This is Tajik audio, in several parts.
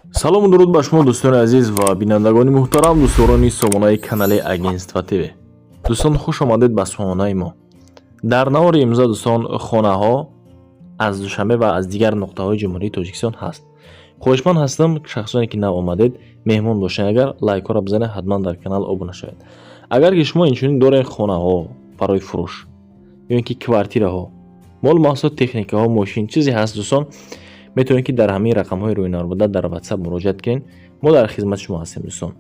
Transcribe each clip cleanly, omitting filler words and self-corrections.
Салому дуруд ба шумо, дӯстони азиз ва бинандагони муҳтарам, дӯстдорони сомонаи канали Агентство ТВ. Дӯстон, хуш омадед ба сомонаи мо. Дар навори имрӯза, дӯстон, хонаҳо аз Душанбе ва аз дигар нуқтаҳои Ҷумҳурии Тоҷикистон ҳаст. Хоҳишманд ҳастам, шахсоне ки нав омадед, меҳмон бошед, агар лайкҳоро бизанед, ҳатман дар канал обуна шавед. Агар ки шумо инчунин доред хонаҳо барои фурӯш ё ин ки квартираҳо, мол, маҳсулот, техникаҳо, мошин, чизе ҳаст, дӯстон, метавонед ки дар ҳамин рақамҳои рӯйнавор дар WhatsApp муроҷиат кунед. Мо дар хизмати шумо ҳастем, дӯстон.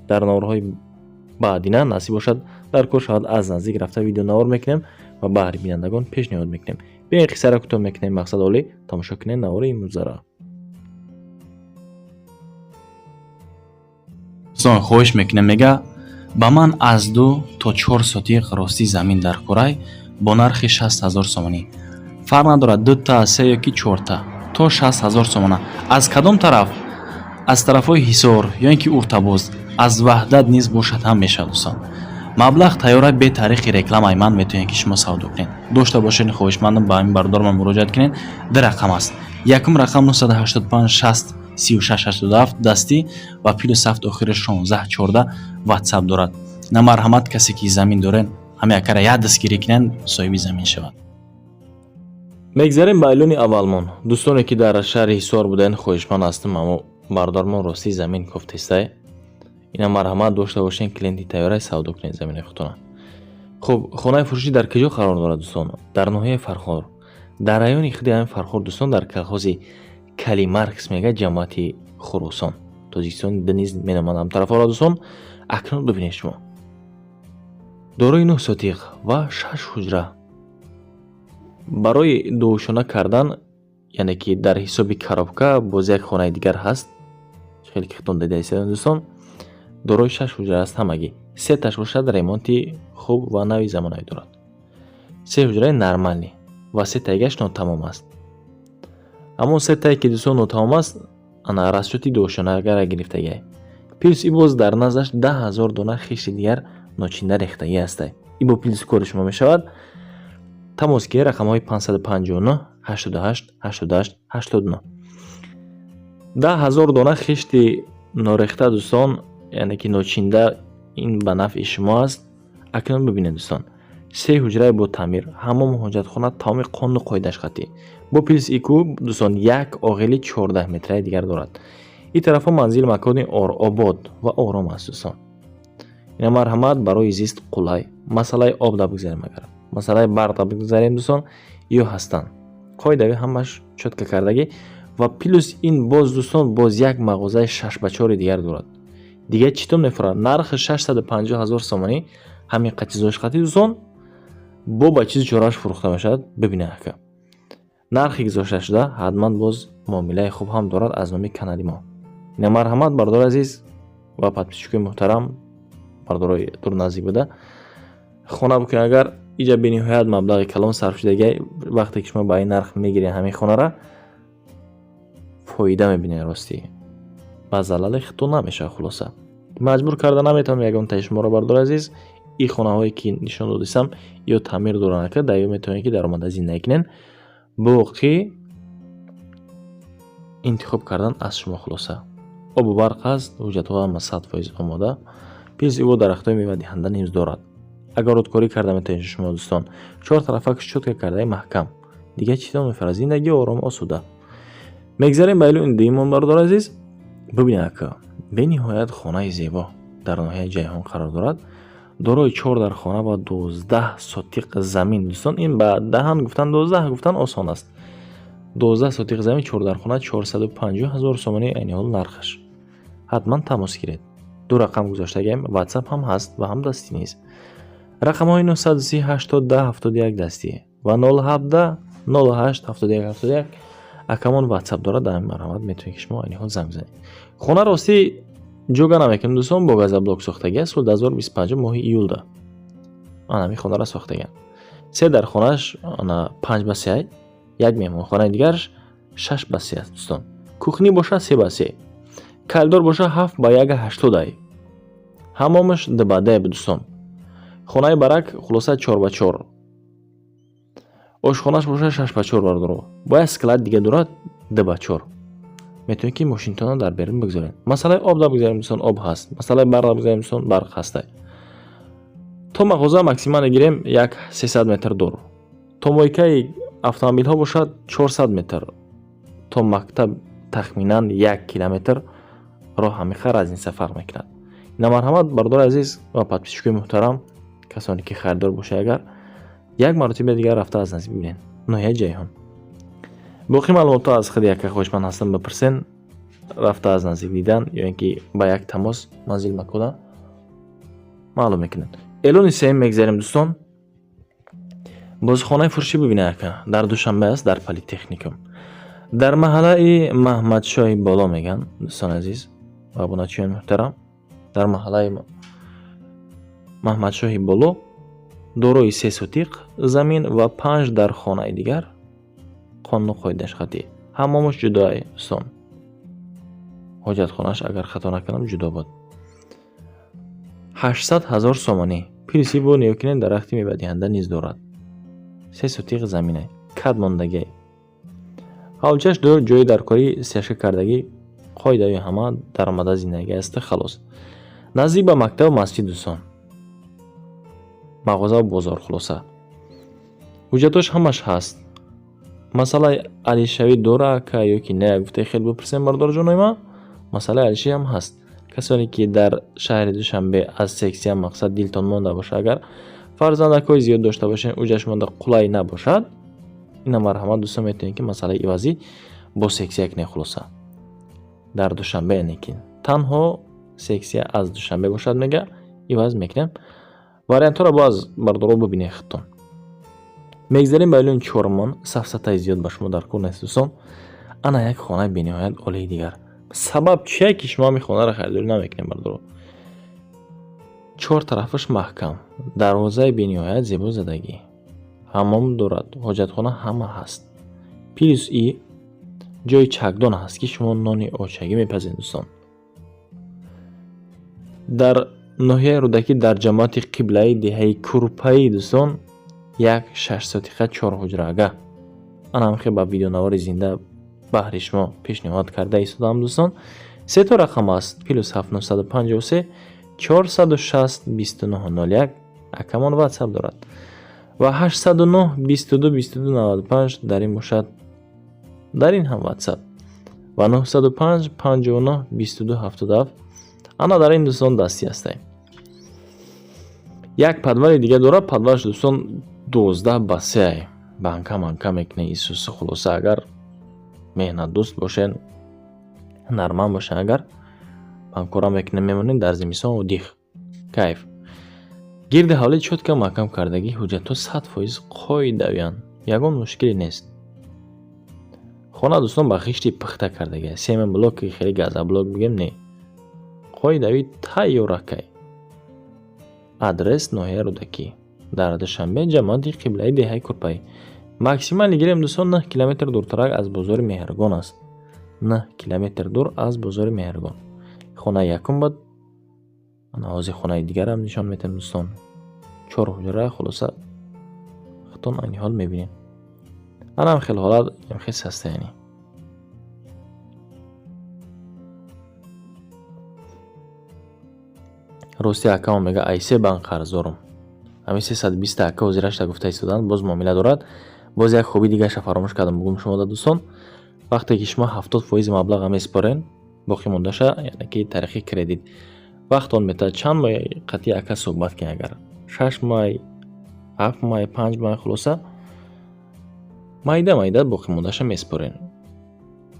Дар наворҳои баъдина, насиб бошад, дар кор шавад, аз наздик рафта видеонавор мекунем ва баҳри бинандагон пешниҳод мекунем. Биёед, қиссаро кӯтоҳ мекунем, мақсад олӣ тамошо кунед навори имрӯзаро. Дӯстон, хоҳиш мекунем, мега ба ман аз 2 то 4 сотиқ ростӣ замин дар курай бо нархи 60 000 сомонӣ. Фарқ надорад, дута, се ё ки чорта, то 60 000 сомона. Аз кадом тараф? Аз тарафҳои Ҳисор ё ин ки Уртабоз, аз Ваҳдат низ бошад ҳам мешавад. Дӯстон, маблағ тайёра, бе таърихи рекламаи ман метавонед ки шумо савдо кунед. Дошта бошед, хоҳишмандам, ба ҳамин бародарман муроҷиат кунед. Ду рақам аст. Якум рақам 985 60 36 87 дастӣ ва плюс 7 охири 16 14 ватсап дорад. На, марҳамат, касе ки замин доред, ҳама якара як дастгирӣ кунед, соҳиби замин шавад. Мегзарем ба эълони аввалмон. Дӯстоне ки дар шаҳри Ҳисор буданд, хоҳишманд ҳастам, аммо бародармон ростӣ замин кофтестай. Ина, марҳамат, дошта бошед, клиенти тайёрай, савдо кунед замини худтона. Хуб, хонаи фурӯшӣ дар куҷо қарор дорад, дӯстон? Дар ноҳияи Фархор, дар райони худи ҳамин Фархор, дӯстон, дар колхози Калимаркс мега, ҷамоати Хуросон, Тоҷикистони низ меноманд ҳам тарафҳоро. Дӯстон, акнун бибинед шумо: дорои нӯҳ сотиқ ва шаш ҳуҷра барои дуошона кардан, яъне ки дар ҳисоби коробка боз як хонаи дигар ҳаст. Хеле ки худтон дидаистед, дӯстон, дорои шаш ҳуҷра аст ҳамагӣ. Сеташ бошад ремонти хуб ва нави замонавӣ дорад, се ҳуҷраи нормальный ва сетаигаш нотамом аст. Ҳамон сетае ки, дӯстон, нотамом аст, ана расчёти дуошонагара гирифтагиай. Плюс и боз дар наздаш 10 000 дона хишти дигар ночинда рехтагӣ ҳастай. И бо плюси кори шумо мешавад. Тамос гиред, рақамҳои 559 88 88 89. 10 000 дона хишти норехта, дӯстон, яъне ки ночинда, ин ба нафъи шумо аст. Акнун бибинед, дӯстон: се ҳуҷраи бо таъмир, ҳамому ҳоҷатхона тамоми қонуну қоидааш қатъӣ. Бо плюс ику, дӯстон, як оғили 14 метраи дигар дорад. Ин тарафҳо манзил макони обод ва ором аст, дӯстон. Ина, марҳамат, барои зист қулай. Масъалаи об да бигзарем, агар масъалаи барқ да бигзарем, дӯстон, ё ҳастанд қоидави, ҳамаш чётко кардагӣ. Ва плюс ин боз, дӯстон, боз як мағозаи 6 ба 4 дигар дорад. Дигар чӣ тон мефурад? Нархи 650 000 сомонӣ, ҳамин қачизош қатӣ, дӯстон, бо ба чизи чорааш фурӯхта мешавад. Бибинед, ака, нархи гузошта шуда ҳатман боз муомилаи хуб ҳам дорад аз номи канали мо. Ина, марҳамат, бародари азиз ва подписчикои муҳтарам, бардорои дур наздик буда, хона бикунед. Агар иҷа бениҳоят маблағи калон сарф шудагиай, вақте ки шумо ба ин нарх мегиред ҳамин хонара, фоида мебинед, ростӣ ба залали худтон намешавад. Хулоса, маҷбур карда наметавонам ягонтаи шуморо, бардори азиз. Ин хонаҳое ки нишон додистам, ё таъмир доранд, ака, дар ё метавонед ки даромада зиндагӣ кунед. Боқӣ интихоб кардан аз шумо. Хулоса, обу барқ аст, ҳуҷҷатҳо ҳама 100% омода. Плюс ибо дарахтҳои мевадиҳанда низ дорад. Агар карда метавонед шумо, дӯстон. Чор тарафа чётко кардаи маҳкам. Дигар чӣ тон мефарад? Зиндагӣ ором, осуда. Мегзарем ба эълони дуюмон, бародари азиз. Бибинед, ака, бениҳоят хонаи зебо дар ноҳияи Ҷайҳон қарор дорад, дорои чор дар хона ва 12 сотиқ замин. Дӯстон, ин ба даҳан гуфтан, 12 гуфтан осон аст. 12 сотиқ замин, чор дар хона, 450 000 сомонӣ айни ҳол нархаш. Ҳатман тамос гиред. Ду рақам гузоштагиам, ватсап ҳам ҳаст ва ҳам дастӣ низ. Рақамҳои 930 80 71 дастӣ ва 017 08 71 71 акамон ватсап дорад. Дар ҳамин, марҳамат, метавонед ки шумо айни ҳол занг бизанед. Хона ростӣ ҷога намекунем, дӯстон, бо газоблок сохтагӣ аст. Соли 2025 моҳи июлда ман ҳамин хонара сохтагиам. Се дар хонааш ана 5 ба 3, як меҳмонхонаи дигараш 6 ба 3 аст, дӯстон. Кухни бошад 3 ба 3, коридор бошад 7 ба 1,80, ҳамомаш 2 ба 2, дӯстон. Хонаи барак, хулоса, 4 ба 4, ошхонаш бошад 6 ба 4, бардоро. Бояд склад дига дорад 2 ба 4. Метавонед ки мошинтонро дар берун бигзоред. Масъалаи об да бигзарем, дӯстон, об ҳаст. Масъалаи барқ да бигзарем, дӯстон, барқ ҳаста. То мағоза максимально гирем як 300 метр дур. То мойкаи автомобилҳо бошад 400 метр. То мактаб тахминан 1 километр роҳ ҳамиха разница фарқ мекунад. Ина марҳамат, бародари азиз ва подписчикои муҳтарам, касоне ки харидор бошед, агар як маротиба дигар рафта аз наздик бибинед. Ноҳияи Ҷайҳун. Боқӣ маълумотҳо аз худи яка хоҳишманд ҳастам бипурсен, рафта аз наздик дидан ё ин ки ба як тамос манзил макона маълум мекунад. Эълони сеюм мегзарем, дӯстон. Бозхонаи фурӯшӣ бибинед, ака, дар Душанбе аст, дар Политехникум. Дар маҳаллаи Маҳмадшоҳи Боло меган, дӯстони азиз ва абоначиёни муҳтарам, дар маҳаллаи Маҳмадшоҳи Боло дорои 3 сотиқ замин ва 5 дар хонаи дигар, қонуну қоидааш қатъӣ. Ҳаммомаш ҷудоай, дӯстон. Ҳоҷатхонааш, агар хато накунам, ҷудо буд. 800 000 сомонӣ. Плюси бо нигоҳ кунед, дарахти мевадиҳанда низ дорад. 3 сотиқ заминай, кад мондагиай. Ҳавличаш ду ҷои даркорӣ сешка кардагӣ, қоидаи ҳама даромада зиндагӣ аст, халос. Наздик ба мактабу масҷид, дӯстон. Мағоза ва бозор, хулоса. Ҳуҷҷатош ҳамаш ҳаст. Масъалаи алишавӣ дора ака ё ки не, гуфтаи хеле бипурсем, бародарҷонои ман. Масъалаи алишавӣ ҳам ҳаст. Касоне ки дар шаҳри Душанбе аз сексия мақсад дилтон монда бошад, агар фарзандакҳои зиёд дошта бошед, уҷаш монда қулай набошад, ина марҳамат, дӯстон, метавонед ки масъалаи ивазӣ бо сексия кунед, хулоса. Дар Душанбе, яъне ки танҳо сексия аз Душанбе бошад, мега иваз мекунем. Вариантҳоро боз бародаро бибинед худтон. Мегзарем ба эълони чорумон. Сафсатаи зиёд ба шумо дар кор нест, дӯстон. Ана як хонаи бениҳоят олии дигар. Сабаб чие ки шумо ҳамин хонаро харидорӣ намекунед, бародаро? Чор тарафаш маҳкам, дарвозаи бениҳоят зебо задагӣ, ҳаммом дорад, ҳоҷатхона ҳама ҳаст. Плюс и ҷои чакдон ҳаст, ки шумо нони очагӣ мепазед, дӯстон. Дар ноҳияи Рӯдакӣ, дар ҷамоати Қиблаи деҳаи Курпаӣ, дӯстон, як 6 сотиқа 4 ҳуҷрага. Ана ҳамхел ба видеонавори зинда баҳри шумо пешниҳод карда истодаам, дӯстон. Се то рақам аст: плюс 7 953 460 29 01, акамон WhatsApp дорад, ва 809 22 22 95 дар ин бошад, дар ин ҳам WhatsApp, ва 905 59 22 77, ана дар ин, дӯстон, дастӣ ҳастем. Як подвали дига дорад, подвалаш, дӯстон, 12 ба 3, банка манка мекунед исуси. Хулоса, агар меҳнатдӯст бошед, ҳунарманд бошед, агар банкора мекунед, мемонед дар зимистон одих кайф. Гирди ҳавлӣ чётко маҳкам кардагӣ, ҳуҷҷатҳо 100% қоидавиянд, ягон мушкиле нест. Хона, дӯстон, ба хишти пухта кардагӣ, семенблоки хеле газоблок бигем не, қоидавӣ тайёракай. Адрес: ноҳияи Рӯдакӣ, дар Душанбе, ҷамоати Қиблаи деҳаи Курпаӣ. Максимально гирем, дӯстон, 9 километр дуртарак аз бозори Меҳргон аст. 9 километр дур аз бозори Меҳргон. Хонаи якум буд. Ана ҳозир хонаи дигарам нишон медиҳам, дӯстон. 4 ҳуҷра, хулоса, худтон айни ҳол мебинед. Анам хел ҳолат хел состояние. Рости, акамо мега, айсе банк қарздорум. Ҳамин 320 ака ҳозирашта гуфта истоданд, боз муомила дорад. Боз як хуби дигараша фаромӯш кардам бугум шумо, дӯстон. Вақте ки шумо 70% маблаға месупорен, боқӣ мондаша, яъне ки тариқи кредит. Вақт он метавад чанд моҳ қатъи ака суҳбат кунед, агар 6 моҳ, 7 моҳ, 5 моҳ, хулоса, майда майда боқӣ мондаша месупорен.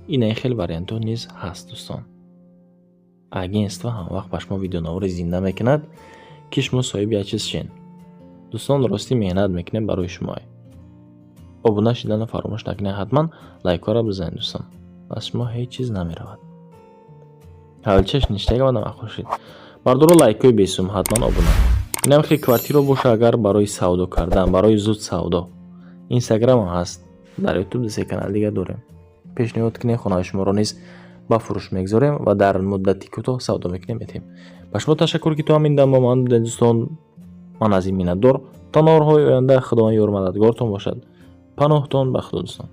Ина хел вариантҳо низ ҳаст, дӯстон. Агентство ҳамвақт ба шумо видеонавори зинда мекунад, ки шумо соҳиби як чиз шен. Дӯстон, ростӣ меҳнат мекунем барои шумо. Обуна шиданро фаромӯш накунед, ҳатман лайкҳоро бизанед, дӯстон. Аз шумо ҳеҷ чиз намеравад. Ҳавличаш ништага ва намахӯр шид. Бардоро, лайкҳои бесум, ҳатман обуна. Инам хел квартираро боша, агар барои савдо кардан, барои зуд савдо. Инстаграм ҳаст, дар Ютуб се канал дига дорем. Пешниҳод кунед, хонаи шуморо низ ба фурӯш мегзорем ва дар муддати кӯтоҳ савдо мекунем, метем. Ба шумо ташаккур, ки то ҳамин дам бо ман будед, дӯстон. Ман аз ин миннатдор. То наворҳои оянда Худованд ёру мададгортон бошад. Паноҳтон ба Худо, дӯстон.